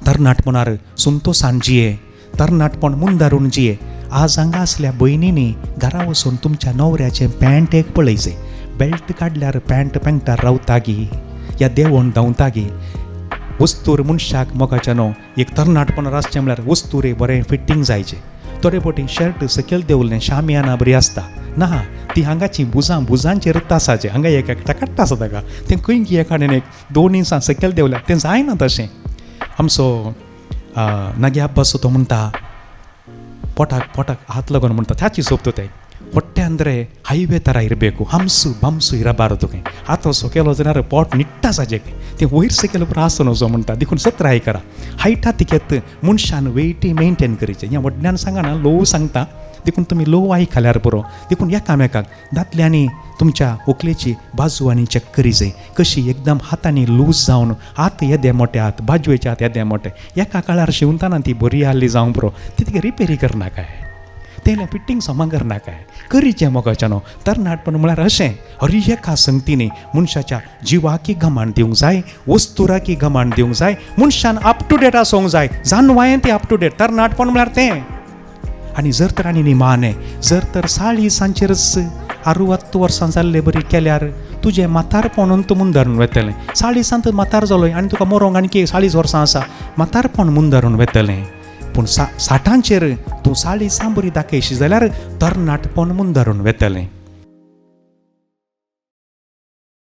तरणाटपणार संतोसान जिये, तरणाटपण मुंदारून जिये. आज हांगा आसल्या भयणींनी घरा वचून तुमच्या न्हवऱ्याचें पॅण्ट एक पळयचें. बेल्ट काडल्यार पॅण्ट पेंगटार रावतागी या देंवोन धांवतागी? वस्तूर मनशाक मोगाच्या न्हू एक तरणाटपणार आसचें म्हळ्यार वस्तूर बरें फिटींग जायचें. थोडे फावटी शर्ट सकयल देंवलें शामियाना बरी आसता ना, ती हांगाची भुजां भुजांचेरच आसाचें. हांगा एक एकटा काडटा आसा ताका तें खंय एकाडेन एक 2 इंचां सकयल देंवल्यार तें जायना तशें. आमचो नागी अब्बासो तो म्हणटा पोटाक पोटाक हात लागून म्हणटा त्याची सोबतो ते ಹೊಟ್ಟೆ ಅಂದರೆ ಹೈವೇ ಥರ ಇರಬೇಕು, ಹಂಸು ಬಂಸು ಇರಬಾರದು. खंय हात सकयल जाल्यार पोट निट्ट आसाचें खंय तें वयर सकयल प्रास न्हू म्हणटा. देखून सत्राय करा हायटा तिकेत मनशान वेटी मेनटेन करीचें. हें व्हडल्यान सांगना, ल्हव सांगता, देखून तुमी ल्हव आयकल्यार पुरो. देखून एकामेकाक दादल्यांनी तुमच्या व्हंकलेची बाजू आनी चॅक करी जाय कशी एकदम हातांनी लूज जावन, हात येदे मोठे, हात बाजवेचे हात येदे मोठे. एका काळार शिंवताना ती बरी आहली जावंक पुरो, ती तिका रिपेरी करनाकाय, तें फिटींग समा करनाकाय, करीचें मोगाचें न्हू. तरणाटपण म्हळ्यार अशें हर एका संगतीनी मनशाच्या जिवाकी गमाण दिवंक जाय, वस्तुराकी गमाण दिवंक जाय, मनशान अप टू डेट आसूंक जाय, जानवायें तें अप टू डेट. तरणाटपण म्हळ्यार तें. आनी जर तर आनी निमाणें जर तर 40ांचेरच 60 वर्सां जाल्ले बरी केल्यार तुजें म्हातारपण तूं मुंदारून वेतलें. 40ांत म्हातार जालो आनी तुका मरोंक आणकी 40 वर्सां आसा, म्हातारपण मुंदारून वेतलें. पूण 60ांचेर तूं 40 बरी दाखयशी जाल्यार तरणाटपण मुंदारून वेतलें.